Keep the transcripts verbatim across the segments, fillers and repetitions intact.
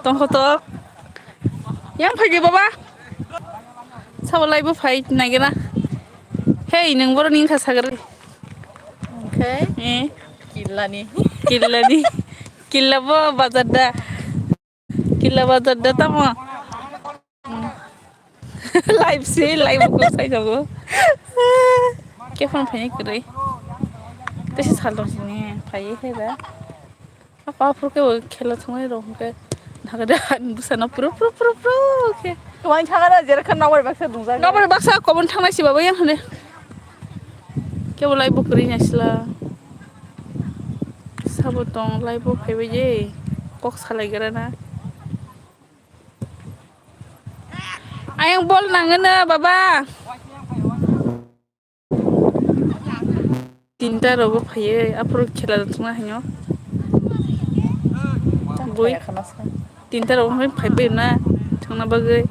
Tongkho to. Yang phaidi baba. Sabo laibo phai naigena. Hey, nang boroni wngkha sagar. Okay. Eh. Killani. Killani. Killa bo bazar da. Killa bazar da tamo. Live se, live ko sai jago. Ke phone phai kwrwi. Tesi sal dong sini phai he da. Apa aphuru khe bo khela thangmani rok hwnkhe nahakhe de ani bwsano pru pru pru pru khe. Kwbang thangmani jera khe nokbar baksa dungjak. Nokbar baksa kobon thangnai se baba yang hwnwi. Kebo lai bo kwrwi naisla. Sabo tong lai bo phaibai je. Kok salai gra na. Ayang bol nangano baba. Tinta rogo phaiye, aphuru khela rok thwngna haino. Bui. Tinta rogo phai phaibai na thwngna bagwi.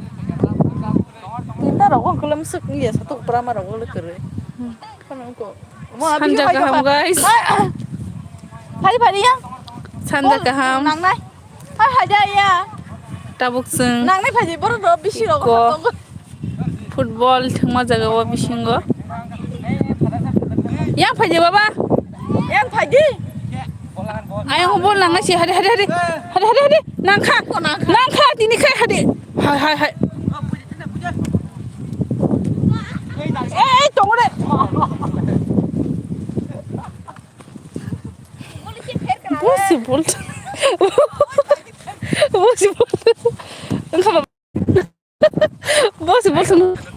Tinta rogo ang kulam suk ya satu pura ma rogo le kere. Hmm. Kono ko. Sanja kaham, guys. Phai phai ya. Sanja kaham. Nangnai. Hai, hai, ya, ya. Tabuk chwng Nangnai phaidi, borok rok bisi rok iko tongo. Football thwngma jaga o bisingo. Yang phaidi, baba. Yang phaidi. Ayang bol nangnai si, hadi, hadi, hadi. Hadi, hadi, hadi. Nangkha. Nangkha. Nangkha, tini khai, hadi. Hai, hai, hai. Eh, eh, tongo de. Bosi bol. Bosi bol. Engkha ba. Bosi bol.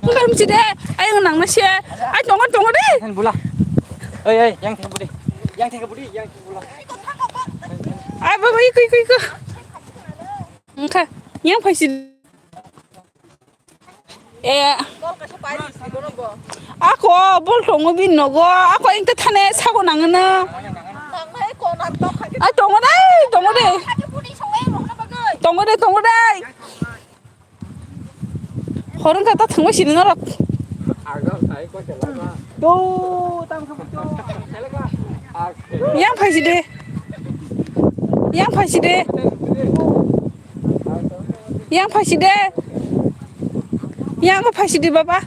Engkha msi de. Ay nang na se. Ay tongo tongo de. Yang bula. Oi oi yang theng budi. Yang theng budi yang theng bula. Ay baba iko iko iko. Engkha yang phaisi. Eh. Ako bol tongo bini nogo. Ako engte thane sago nangno. Ai tongo dai, tongo dai. Tongo dai, tongo dai. Horong kata thangma sini norok. Do, tang Yang phaisi de. Yang phaisi de. Yang phaisi de. Yang phaisi de baba.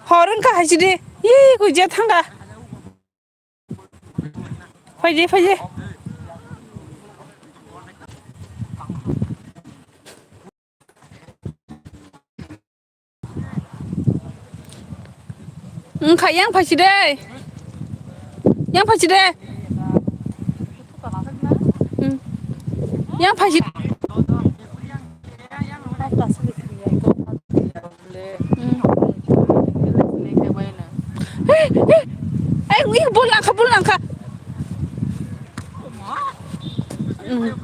Hor wngkha haisi de. Hi kuja thanga. Phaidi phaidi. Wngkha yang phaisi de. Yang phaisi de. Hmm. Yang phaisi. Hmm. Hey, hey. Ay, wih, bol langkha, bol langkha. Hmm.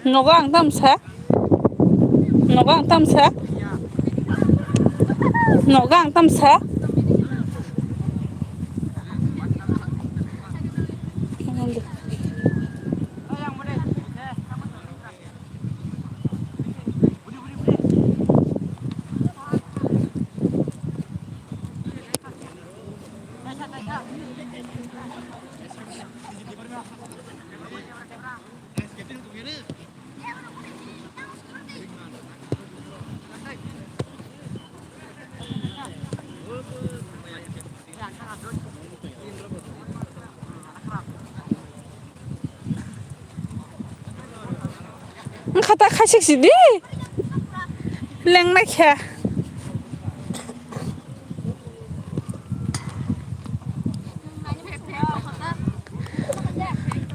Nogo ang tamsa. Nogo ang tamsa. Nogo ang tamsa. Wngkha ta khaisik sidi. Lengnai khe.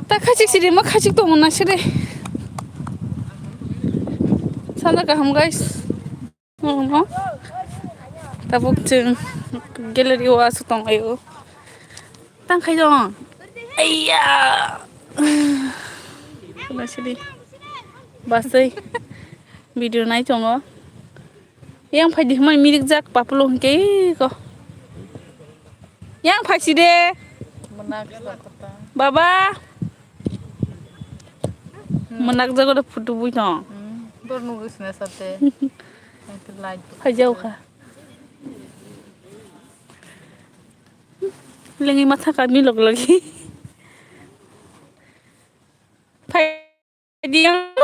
Ta khaisik sidi, ma khaisik tongo na sidi. Sana kaham, guys. Omo. Tabuk chwng gallery o aswk tong laio. Tang khai dong. Aiya. Khuna sidi. Basai. Video nai tongo. Yang phaidi hwnmani mirik jak papulo hwnkhe ko. Yang phaisi de. Baba. Mwnakjago de photo bui tong. Nugwi sina sate. Light. Phai jau kha. Lengwi matha ka milok lagi. Phai di yang.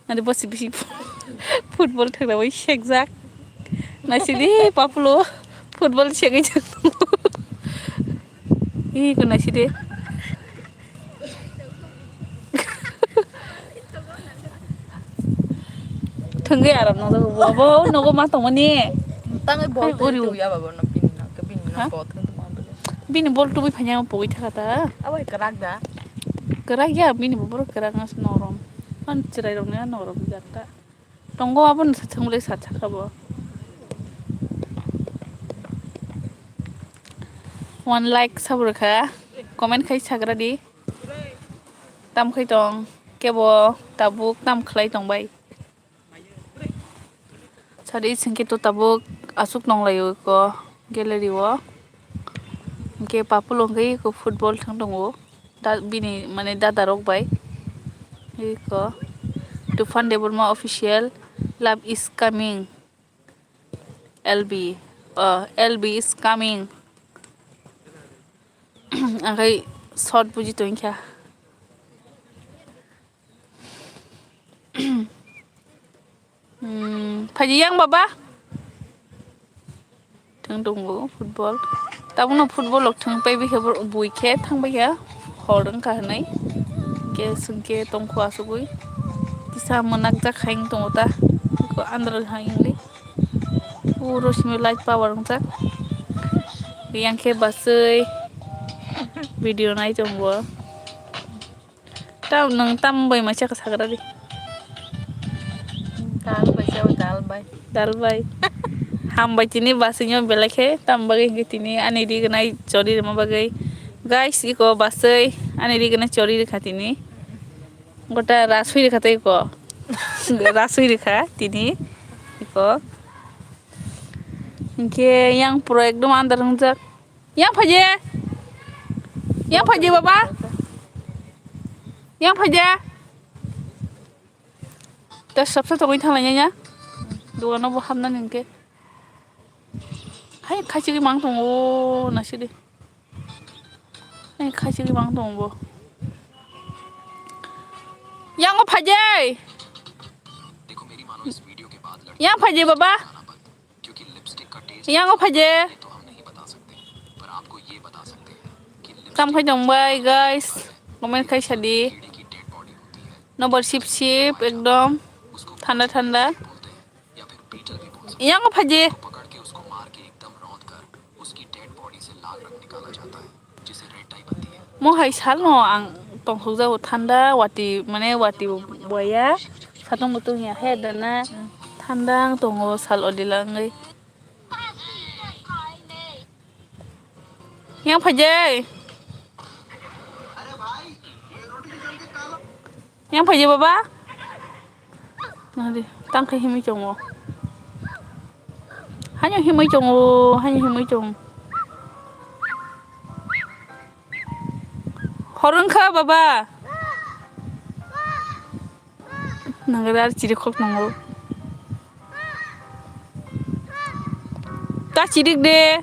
Ade bosi bisi football thagra bai sekjak. Naisidi papulo football segwi jak. Ih, ko naisidi. Thwngwi aram nang jago bo. Abo nogo ma tongmani. Tangwi bol Hai, twi uri. Twi ya babo no bini no ke bini no Ha? Bol thwng tongma bole. Bini bol tubui phanya pogwi thaka ta. Abo hai kwrak da. Kwrak ya bini bo borok kwrak nas norom. An chirai rok ne norom jak ta. Tongo abo no sa thwng le sa thaka bo. One like sabo rwkha. Comment khai sagra di. Tam khai tong, kebo tabuk tam khlai tong bai. Sadi singke to tabuk asuk nong laio ko gallery o. Hingke papulo hingke ko football thang tongo. Da, bini mane dada rok bai. Iko Tufan Debbarma official, love is coming. L B, oh, L B is coming. Ang khai short buji tongkha. Hmm, phaidi yang baba? Thang tongo football. Tabukno football rok thang pai bikhe bui khe thang bai kha. Hor wngkha hinui. Hingke sungke tongkho asugui. Kisa mwnakjak hai wng tongo ta. Ko andro hai wngwi. Uro simi light power wngjak. Yang khe basui video nai tongo. Tam nwng tam bai maisa khe sagra di. Dal bai sao, dal bai. Dal bai. Ham bai tini basui nyo belai khe tam bagwi hingke tini ani ri gnai chori rwma bagwi. Guys, iko basui ani ri gnai chori rwkha tini. Gota rasui rwkha tei iko. Rasui rwkha tini iko. Hingke yang pura ekdom andar wngjak. Yang phaje. Yang phaje baba. Yang phaje. Ta sabsa tongwi thanglai ya. Dogano bo hamna ningke. Hai khachi mang tongo nasidi. Hai khachi mang tongo. Yang phaje. Yang phaje baba. Yang o phaje. Tam khai tong bai guys. Comment khai sadi. Nobor sip sip ekdom thanda thanda. Yang o phaje. Mo hai salno ang tongthokjago thanda, wati, mane wati boya, satung bo tungya he dana thanda ang tongo sal odila wngwi. Yang phaje. Yang phaje baba. Nari, tang khe himwi tongo. Hanya himwi tongo, hanya himwi tong. Hor wngkha baba. Nangara chirikhok nango. Ta chirik de.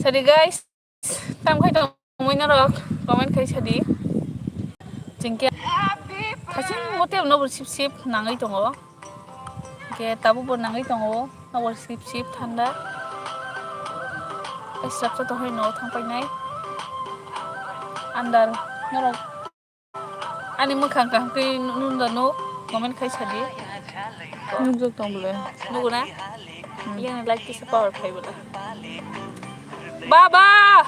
Sorry guys, tam khai tongmoi norok comment khai sadi. Chingke khasing mote no sip sip nangwi tongo. Ke tabuk bo nangwi tongo, nobor sip sip thanda. Ai srapsa to hai no thang painai. Andar norok ani mwkhang kaham khe nunda no comment khai sadi. Nukjak tong bole. Nugo na? Hmm. Yang like kisa power phai bole. Baba!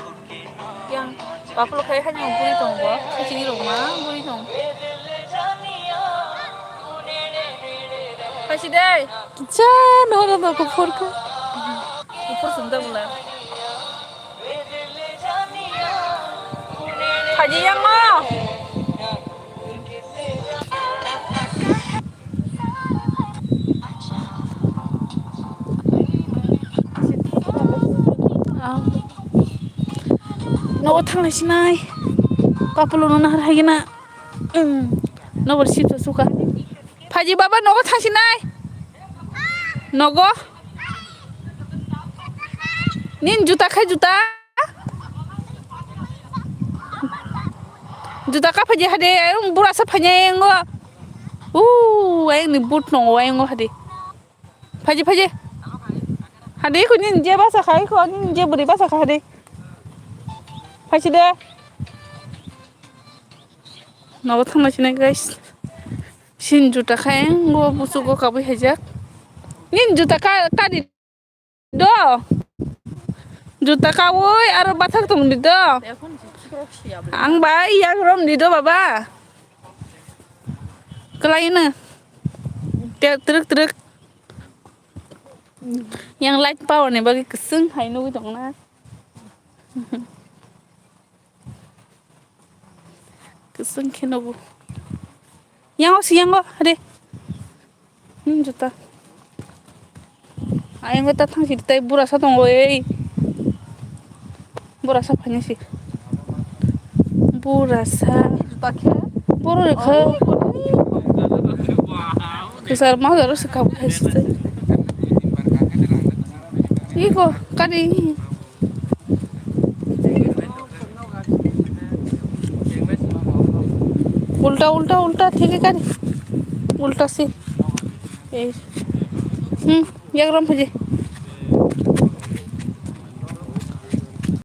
Yang papulo khai hanya guri tong bo. Sini rok ma guri tong. Phaisi dei. Kicha no no no kuphur ko. Kuphur sunda bula. Phaji yang ma. O thanglai sinai. Kapulo no nahar haigena. Hmm. Nobor sip suka. Phaji baba nogo thang sinai. Nogo. Nin juta khai juta. Juta ka phaji hade. Ayung bura sa phanya yengo. Uh, ayung ni but nongo ayung hade. Phaji, phaji. Hadi ko nin je basa khai ko, nin je buri basa khai hadi. Phaji de. Nogo thangna sinai, guys. Sin juta khai, ngo busu go kabui hajak. Nin juta ka, ka di do. Juta ka woi, aro bathak tong di do. Ang bai, yang rom di do, baba. Kelai na. Truk, truk. Yang light power ni bagi keseng hai nugui tong na. Keseng khe nugo. Yang o si yang o hade. Hmm, juta. Ayang ta thang si tai bura sa tong oi. Bura sa phanya si. Bura sa. Juta khe. Bura rekha. Kisar ma daro se kabu hai se. Iko kari. Ulta ulta ulta thik kari. Ulta se. Eh. Hmm, yagram phaji.